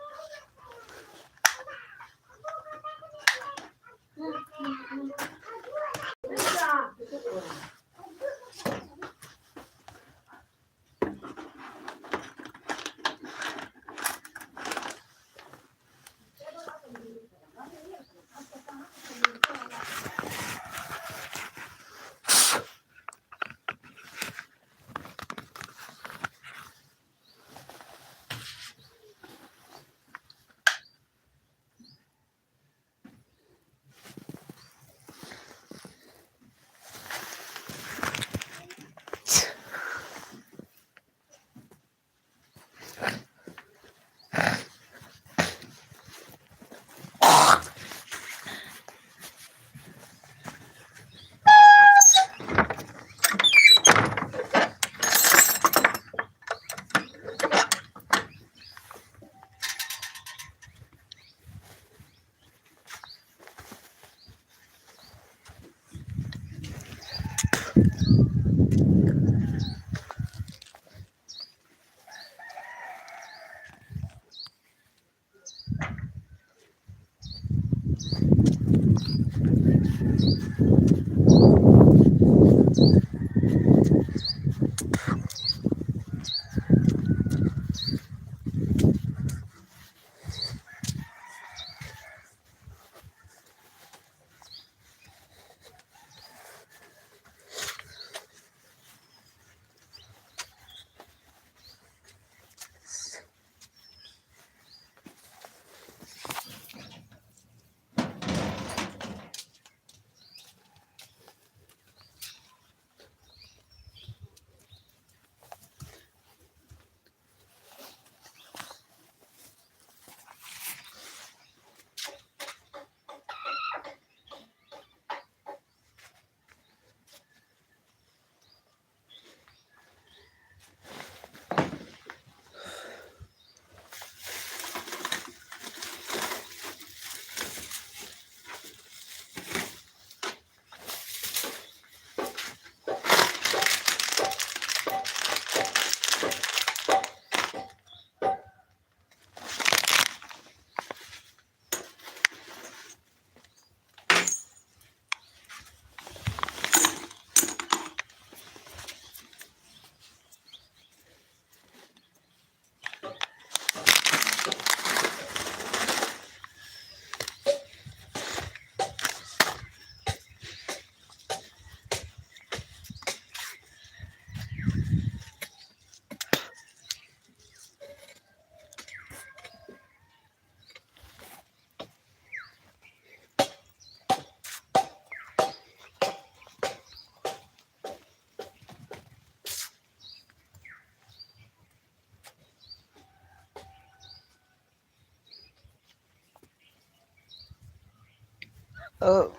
ᱚ᱾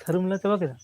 ᱛᱷᱟᱹᱨᱤᱢ ᱞᱟ ᱪᱟᱵᱟ ᱠᱮᱫᱟ?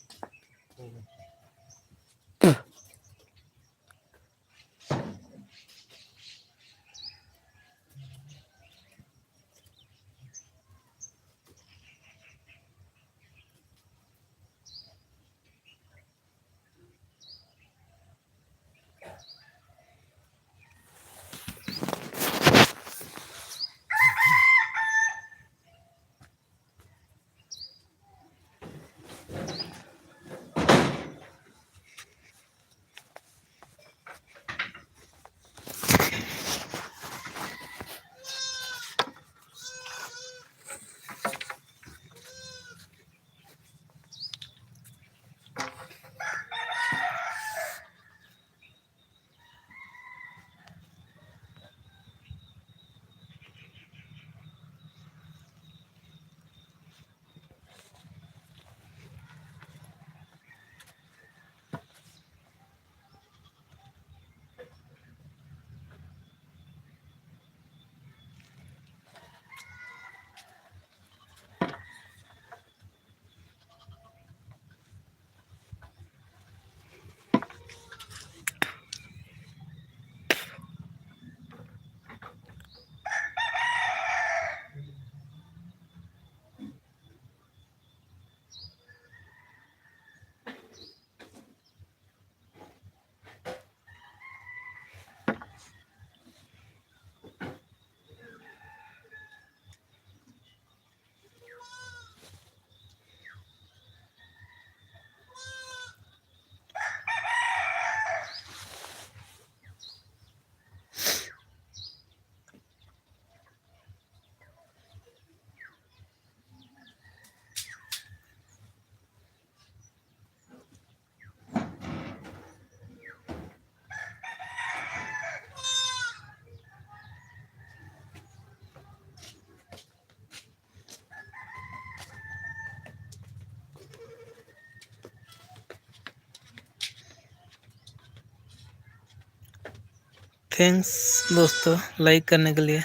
थैंक्स दोस्तों, लाइक करने के लिए।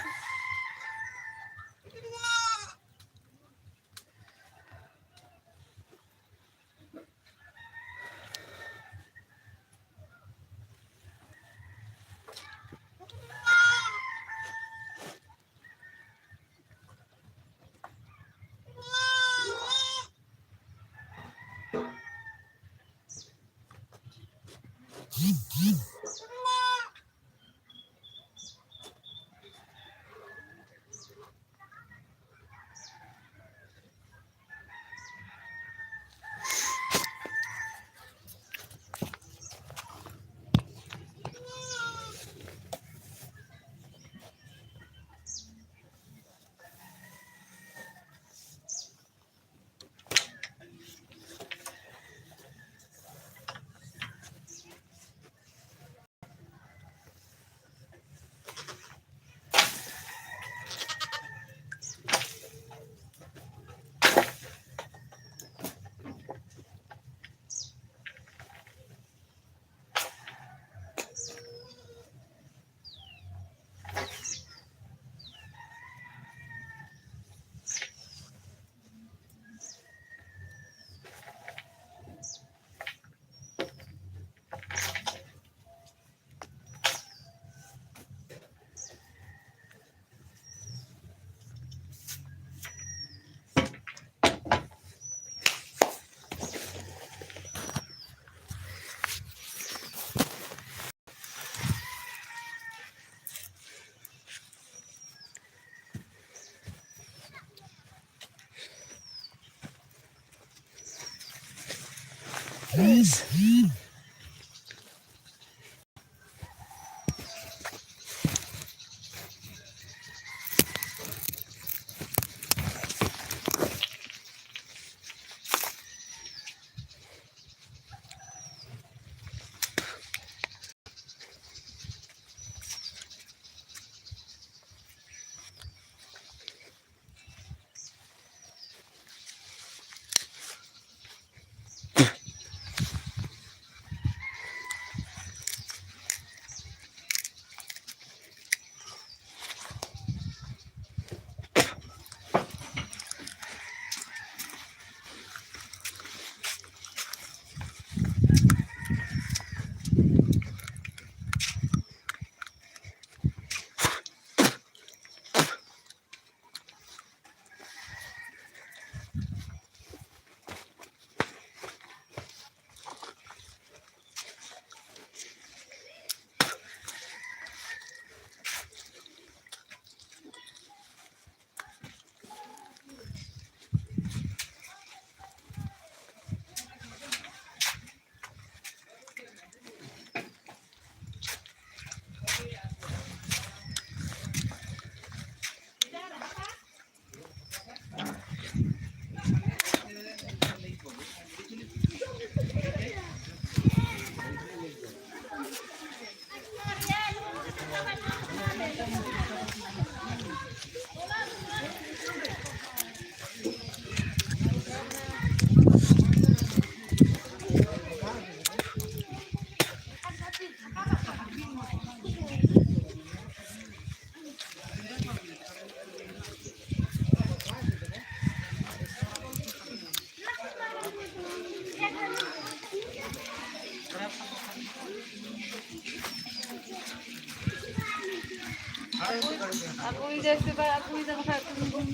ᱟᱹᱜᱩᱭ ᱫᱟᱭ ᱥᱮ ᱵᱟᱭ ᱟᱹᱜᱩᱭ ᱫᱟ, ᱵᱟᱠᱷᱟᱡ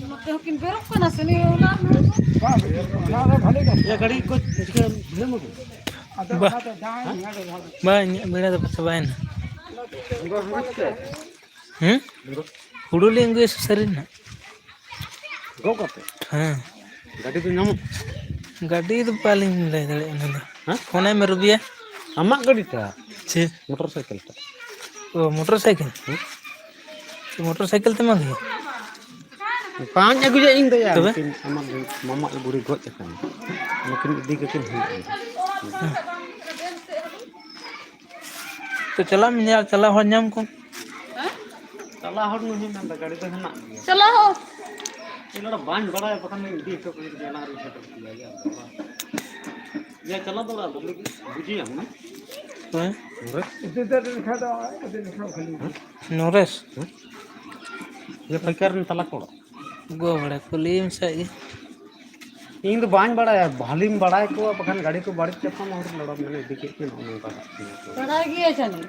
ᱱᱚᱛᱮ ᱦᱚᱸᱠᱤᱱ ᱵᱮᱨᱚᱜ ᱠᱟᱱᱟ ᱥᱮ ᱱᱤᱭᱟᱹ ᱚᱲᱟᱜ ᱦᱚᱸ᱾ ᱜᱟᱹᱰᱤ ᱠᱚ ᱪᱤᱠᱟᱹ ᱵᱷᱤᱲᱟᱹᱢ ᱟᱹᱜᱩ? ᱟᱫᱚ ᱵᱟ᱾ ᱚᱱᱟ ᱫᱚ ᱡᱟᱦᱟᱸᱭ ᱧᱮᱞ ᱫᱚ ᱵᱟᱝ᱾ ᱵᱟᱝ, ᱤᱧᱟᱹᱜ ᱵᱮᱲᱟ ᱫᱚ ᱪᱟᱵᱟᱭᱮᱱᱟ᱾ ᱦᱩᱸ? ᱦᱩᱲᱩ ᱞᱤᱧ ᱟᱹᱜᱩᱭᱟ ᱥᱩᱥᱟᱹᱨᱤ ᱨᱮᱱᱟᱜ᱾ ᱜᱚᱜ ᱠᱟᱛᱮ? ᱦᱮᱸ᱾ ᱜᱟᱹᱰᱤ ᱫᱚ ᱧᱟᱢᱚᱜ? ᱜᱟᱹᱰᱤ ᱫᱚ ᱵᱟᱹᱞᱤᱧ ᱞᱟᱹᱭ ᱫᱟᱲᱮᱭᱟᱜᱼᱟ ᱚᱱᱟ ᱫᱚ᱾ ᱦᱮᱸ? ᱯᱷᱳᱱ ᱟᱭ ᱢᱮ ᱨᱚᱵᱤᱭᱟ᱾ ᱟᱢᱟᱜ ᱜᱟᱹᱰᱤ ᱴᱟᱜ? ᱪᱮᱫ? ᱢᱚᱴᱚᱨ ᱥᱟᱭᱠᱮᱞ ᱴᱟᱜ? ᱚ, ᱢᱚᱴᱚᱨ ᱥᱟᱭᱠᱮᱞ? ᱦᱮᱸ? ᱢᱚᱴᱚᱨ ᱥᱟᱭᱠᱮᱞ ᱛᱮᱢ ᱟᱹᱜᱩᱭᱟ? ᱵᱟᱹᱧ ᱟᱹᱜᱩᱭᱟ ᱤᱧ ᱫᱚᱭᱟ᱾ ᱛᱚᱵᱮ? ᱱᱩᱠᱤᱱ ᱟᱢᱟᱜ ᱢᱟᱢᱟ ᱵᱩᱲᱦᱤ ᱜᱚᱡ ᱟᱠᱟᱱᱟ᱾ ᱱᱩᱠᱤᱱ ᱤᱫᱤ ᱠᱟᱛᱮ ᱦᱩᱭᱩᱜᱼᱟ᱾ ᱦᱮᱸ᱾ ᱛᱚ ᱪᱟᱞᱟᱜ ᱢᱮ, ᱧᱮᱞ, ᱪᱟᱞᱟᱣ ᱦᱚᱲ ᱧᱟᱢ ᱠᱚᱢ᱾ ᱪᱟᱞᱟᱣ ᱦᱚᱲ ᱱᱩᱭ ᱢᱮᱱᱫᱟ ᱜᱟᱹᱰᱤ ᱫᱚ ᱦᱮᱱᱟᱜ ᱜᱮᱭᱟ᱾ ᱪᱟᱞᱟᱣ ᱦᱚᱲ᱾ ᱤᱧ ᱱᱚᱰᱮ ᱵᱟᱹᱧ ᱵᱟᱲᱟᱭᱟ, ᱵᱟᱠᱷᱟᱱ ᱤᱧ ᱤᱫᱤ ᱦᱚᱴᱚ ᱠᱟᱹᱧ ᱠᱮᱭᱟ, ᱚᱱᱟ ᱨᱤᱧ ᱥᱮᱴᱮᱨ ᱠᱮᱭᱟ, ᱤᱭᱟᱹ ᱫᱚ ᱵᱟᱝ᱾ ᱤᱭᱟᱹ ᱪᱟᱞᱟᱣ ᱫᱟᱲᱮᱭᱟᱜᱼᱟ, ᱵᱚᱞᱮ ᱵᱩᱡᱷᱟᱹᱣᱟᱢ, ᱦᱮᱸ? ᱦᱮᱸ? ᱱᱚᱨᱮᱥ? ᱤᱫᱤ ᱫᱟᱲᱮ ᱞᱮᱠᱷᱟᱱ ᱫᱚ, ᱤᱫᱤ ᱞᱮᱠᱷᱟᱱ ᱵᱷᱟᱹᱞᱤ᱾ ᱦᱮᱸ? ᱱᱚᱨᱮᱥ? ᱦᱮᱸ? ᱤᱭᱟᱹ ᱯᱟᱹᱭᱠᱟᱹᱨ ᱨᱮᱱ ᱛᱟᱞᱟ ᱠᱚ ᱚᱲᱟᱜ᱾ ᱜᱚ ᱵᱟᱲᱟ ᱠᱩᱞᱤᱭᱮᱢ ᱥᱮ ᱜᱮ᱾ ᱤᱧ ᱫᱚ ᱵᱟᱹᱧ ᱵᱟᱲᱟᱭᱟ, ᱵᱷᱟᱞᱤᱢ ᱵᱟᱲᱟᱭ ᱠᱚᱣᱟ, ᱵᱟᱠᱷᱟᱱ ᱜᱟᱹᱰᱤ ᱠᱚ ᱵᱟᱹᱲᱤᱡ ᱪᱟᱵᱟᱜ ᱛᱟᱢᱟ, ᱦᱚᱲ ᱞᱚᱲᱚᱢ ᱢᱮᱱᱟ, ᱤᱫᱤ ᱠᱮᱫ ᱯᱮ, ᱱᱚᱜᱼᱚ ᱱᱚᱝᱠᱟ ᱠᱟᱜ ᱠᱟᱱᱟ ᱠᱚ᱾ ᱵᱟᱲᱟᱭ ᱜᱮᱭᱟ ᱡᱟᱹᱱᱤᱡ᱾